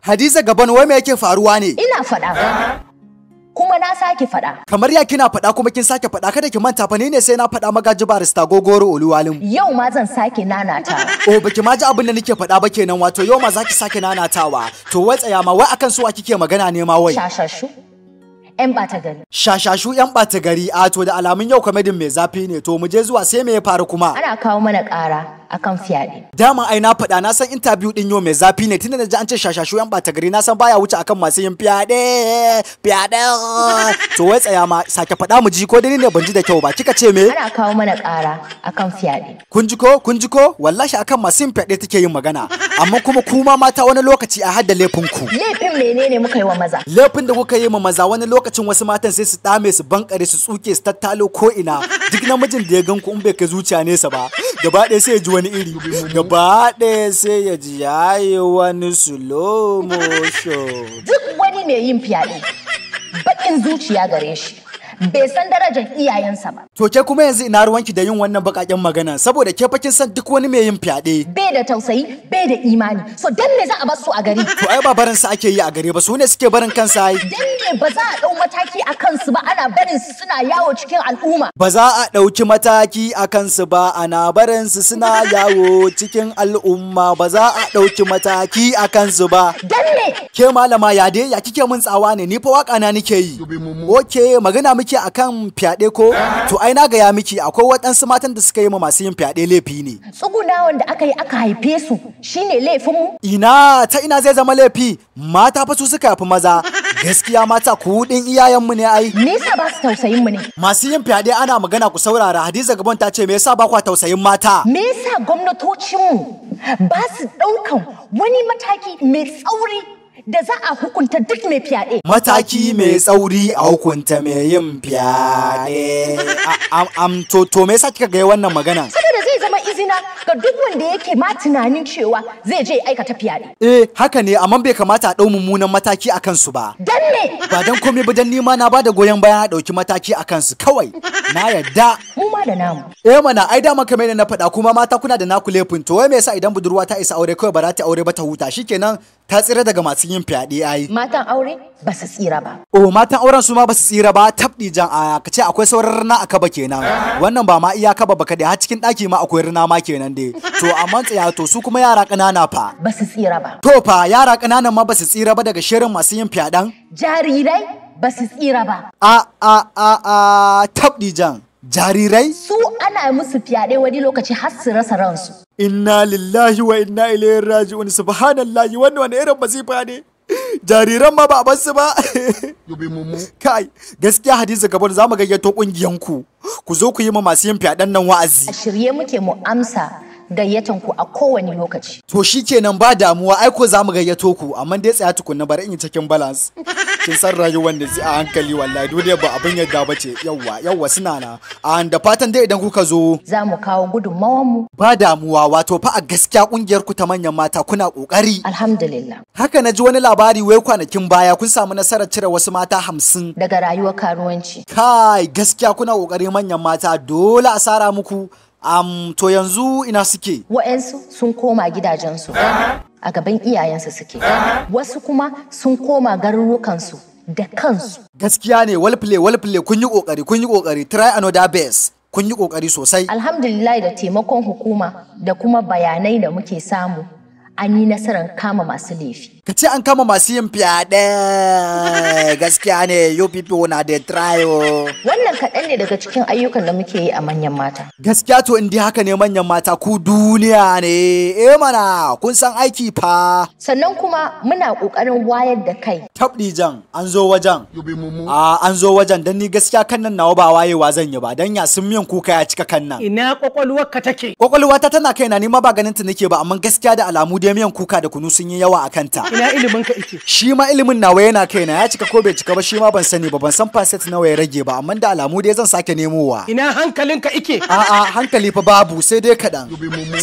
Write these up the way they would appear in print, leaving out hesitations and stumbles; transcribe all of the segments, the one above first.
Hadiza Gabon, wai me yake faruwa ne? Ina faɗa. Kuma na sake faɗa. Kamar ya kina faɗa kuma kin sake faɗa, kada ki manta fa ni ne sai na faɗa Magaji Barista Gogoro Oluwalim. Yau ma zan sake nanatawa. Oh, baki ma ji abin da nake faɗa ba kenan, wato yau ma zaki sake nanatawa. To wai tsaya ma, wai akan suwa kike magana ne ma wai? Shashashu. 'Yan ɓata gari. Shashashu 'yan ɓata gari, a to da alamun yau kwamedin mai zafi ne, to mu je zuwa, sai me ya faru kuma? Ana kawo mana ƙara akan fyaɗe. Dama ai na faɗa, na san interview ɗin yau mai zafi ne, tunda na ji an ce shashashu 'yan ɓata gari, na san baya wuce akan masu yin fyaɗe fyaɗe. To wai tsaya ma, sake faɗa mu ji, ko dai ne ban ji da kyau ba, kika ce me? Ana kawo mana ƙara akan fyaɗe. Kun ji ko, kun ji ko, wallahi akan masu yin fyaɗe take yin magana, amma kuma kuma mata wani lokaci a hadda laifin ku. Laifin menene muka yi wa maza? Laifin da kuka yi ma maza, wani lokacin wasu matan sai su dame, su bankare, su tsuke, su tattalo ko ina, duk namijin da ya gan ku in bai kai zuciya nesa ba, gaba ɗaya sai ya ji wani iri, gaba ɗaya sai ya ji yayi wani slow motion. Duk wani mai yin fyaɗe baƙin zuciya gare shi. Bai san darajar iyayensa ba. To ke kuma yanzu ina ruwanki da yin wannan baƙaƙen magana, saboda ke fa kin san duk wani mai yin fyaɗe. Bai da tausayi, bai da imani. So dan me za a bar su a gari? To ai ba barin su ake yi a gari ba, su ne suke barin kansa ai. Dan me ba za a ɗau mataki a kansu ba, ana barin su suna yawo cikin al'umma? Ba za a ɗauki mataki a kansu ba, ana barin su suna yawo cikin al'umma, ba za a ɗauki mataki a kansu ba. Dan me? Ke malama, ya dai ya kike mun tsawa ne, ni fa waka na nike yi. Okay, magana muke akan fyaɗe ko? To ai na gaya miki akwai waɗansu matan da suka yi ma masu yin fyaɗe laifi ne. Tsugunawan da aka yi aka haife su shine laifinmu? Ina ta ina zai zama laifi, mata fa su suka haifi maza. Gaskiya mata ku ɗin iyayenmu ne ai. Me yasa ba su tausayin mu ne? Masu yin fyaɗe ana magana, ku saurara, Hadiza Gabon ta ce me yasa ba kwa tausayin mata? Me yasa gwamnatocinmu ba su ɗaukan wani mataki mai tsauri da za a hukunta duk mai fyaɗe? Mataki mai tsauri a hukunta mai yin fyaɗe. Am to me yasa kika ga wannan magana? Saboda zai zama izina ga duk wanda yake ma tunanin cewa zai je aikata fyaɗe. Eh, haka ne, amma bai kamata a ɗau mummunan mataki a kansu ba. Dan me? Ba dan komai ba, dan nima na bada goyon bayan a ɗauki mataki a kansu kawai. Na yarda. Mu ma da namu. Eh mana, ai dama kamar yadda na faɗa, kuma mata kuna da naku laifin. To wai me yasa idan budurwa ta isa aure kawai ba za ta aure ba ta huta, shikenan ta tsira daga masu yin fyaɗe ai. Matan aure ba su tsira ba. Oh, matan auren su ma ba su tsira ba, tabɗi jan aya, ka ce akwai sauran rina a kaba kenan. Wannan ba ma iya kaba ba kaɗai, har cikin ɗaki ma akwai rina ma kenan dai. To amma tsaya, to su kuma yara ƙanana fa? Ba su tsira ba. To fa yara ƙananan ma ba su tsira ba daga shirin masu yin fyaɗen? Jarirai ba su tsira ba. A a a a, tabɗi jan. Jarirai? Su ana musu fyaɗe wani lokaci har su rasa ransu. Inna lillahi wa inna ilaihi raji'un, subhanallahi, wannan wani irin masifa ne? Jariran ma ba a bar su ba. Kai, gaskiya Hadiza Gabon, za mu gayyato kungiyanku. Ku zo ku yi ma masu yin fyaɗen nan wa'azi. A shirye muke mu amsa gayyatan ku a kowane lokaci. To shikenan, ba damuwa, ai ko za mu gayyato ku, amma dai tsaya tukunna, bari in yi cikin balance. Kin san rayuwar da sai a hankali wallahi, duniya ba abin yadda ba ce. Yawwa yawwa, suna na. A da fatan dai idan kuka zo Za mu kawo gudunmawanmu. Ba damuwa, wato fa a gaskiya kungiyar ku ta manyan mata kuna kokari. Alhamdulillah. Haka na ji wani labari wai kwanakin baya kun samu nasarar cire wasu mata 50 daga rayuwar karuwanci. Kai, gaskiya kuna kokari manyan mata, dole a sara muku. To yanzu ina suke? Wa'yansu sun koma gidajensu a gaban iyayensu suke. Wasu kuma sun koma garurukansu da kansu. Gaskiya ne, well play, well play, kun yi kokari, kun yi kokari, try another best. Kun yi kokari sosai. Alhamdulillah, da taimakon hukuma da kuma bayanai da muke samu, an yi nasarar kama masu laifi. Ka ce an kama masu yin fyaɗe. Gaskiya ne, you people na da try oh. Wannan kaɗan ne daga cikin ayyukan da muke yi a manyan mata. Gaskiya to in dai haka ne, manyan mata ku duniya ne. Eh mana, kun san aiki fa. Sannan kuma muna ƙoƙarin wayar da kai. Tabɗi jan, an zo wajen. A an zo wajen, dan ni gaskiya kan nan nawa ba wayewa zan yi ba, dan ya sun miyan kuka ya cika kan nan. Ina kwakwalwarka take? Kwakwalwata tana kaina, ni ma ba ganin ta nake ba, amma gaskiya da alamu dai miyan kuka da kunu sun yi yawa a kanta. Ina ilimin ka ike? Shi ma ilimin nawa yana kaina, ya cika ko bai cika ba shi ma ban sani ba, ban san percent nawa ya rage ba, amma da alamu dai zan sake nemowa. Ina hankalinka ike? A'a, hankali fa babu, sai dai kaɗan.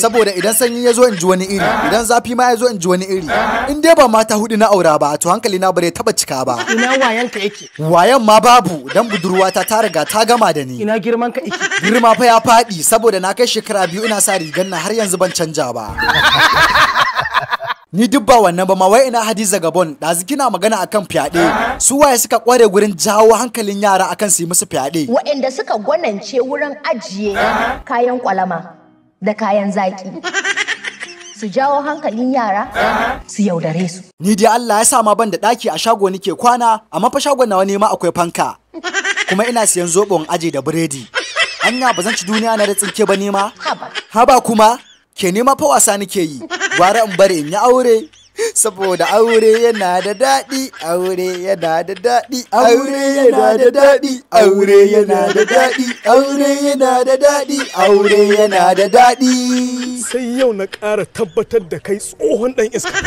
Saboda idan sanyi ya zo in ji wani iri, idan zafi ma ya zo in ji wani iri. In dai ba mata hudu na aura ba, to hankali na bare taba cika ba. Ina wayanka yake? Wayan ma babu, dan budurwata ta riga ta gama da ni. Ina girman ka ike? Girma fa ya faɗi, saboda na kai shekara 2 ina sa rigar nan har yanzu ban canja ba. Ni duk ba wannan ba ma, wai ina Hadiza Gabon, ɗazu kina magana akan fyaɗe. Su waye suka kware gurin jawo hankalin yara akan su yi musu fyaɗe? Waɗanda suka gwanance wurin ajiye kayan kwalama da kayan zaƙi. Su jawo hankalin yara su yaudare su. Ni dai Allah ya sa ma ban da ɗaki, a shago nike kwana, amma fa shagon nawa ne ma akwai fanka. Kuma ina siyan zoɓon aje da biredi. Anya ba zan ci duniya na da tsinke ba ne ma? Haba. Haba kuma, ke nema fa wasa nike yi. Gwara in bari in yi aure. Saboda aure yana da daɗi, aure yana da daɗi, aure yana da daɗi, aure yana da daɗi, aure yana da daɗi, aure yana da daɗi. Sai yau na ƙara tabbatar da kai tsohon ɗan iska.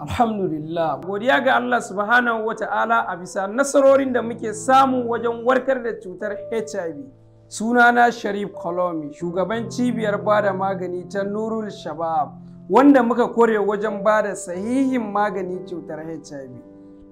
Alhamdulillah, godiya ga Allah subhanahu wa ta'ala a bisa nasarorin da muke samu wajen warkar da cutar HIV. Sunana Sharif Kolomi, shugaban cibiyar bada magani ta Nurul Shabab, wanda muka kore wajen bada sahihin magani cutar HIV.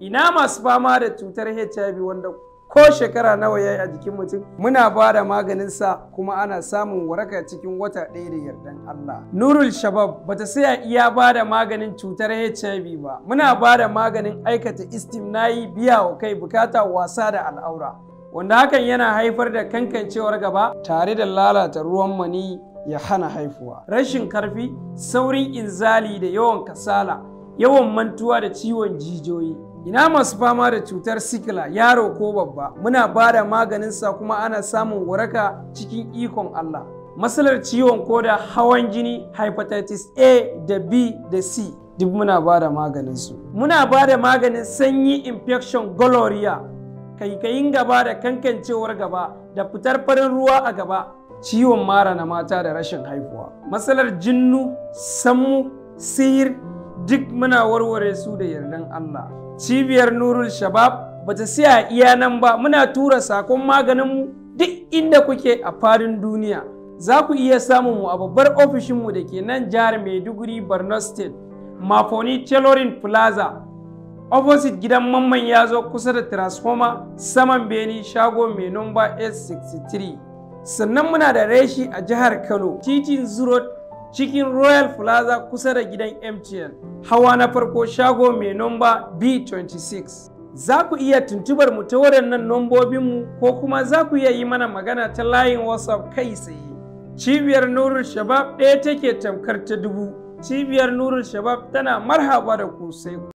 Ina masu fama da cutar HIV wanda ko shekara nawa ya yi a jikin mutum, muna ba da maganinsa kuma ana samun waraka cikin wata ɗaya da yardan Allah. Nurul Shabab bata saya iya ba da maganin cutar HIV ba, muna ba da maganin aikata istimnayi, biya wa kai bukata, wasa da al'aura, wanda hakan yana haifar da kankancewar gaba tare da lalata ruwan mani ya hana haifuwa. Rashin karfi, saurin inzali da yawan kasala, yawan mantuwa da ciwon jijiyoyi. Ina masu fama da cutar sikila, yaro ko babba, muna ba da maganinsa kuma ana samun waraka cikin ikon Allah. Matsalar ciwon koda, hawan jini, hepatitis A da B da C, duk muna ba da maganinsu. Muna ba da maganin sanyi, infection, gonorrhea, kaikayin gaba da kankancewar gaba da fitar farin ruwa a gaba, ciwon mara na mata da rashin haihuwa. Matsalar jinnu, sammu, sihir, duk muna warware su da yardan Allah. Cibiyar Nurul Shabab bata siya iya nan ba, muna tura sakon maganinmu duk inda kuke a fadin duniya. Za ku iya samun mu a babbar ofishinmu da ke nan jihar Maiduguri, Borno State, Mafoni Tailoring Plaza, opposite gidan Mamman Yazo, kusa da transformer, saman beni, shago mai nomba S63. Sannan muna da reshi a jihar Kano, titin Zuro, cikin Royal Plaza, kusa da gidan MTN, hawa na farko, shago mai nomba B26. Za ku iya tuntubar mu ta waɗannan nombobinmu ko kuma za ku iya yi mana magana ta layin WhatsApp kai tsaye. Cibiyar Nurul Shabab ɗaya take tamkar ta dubu. Cibiyar Nurul Shabab tana marhaba da ku, sai ku.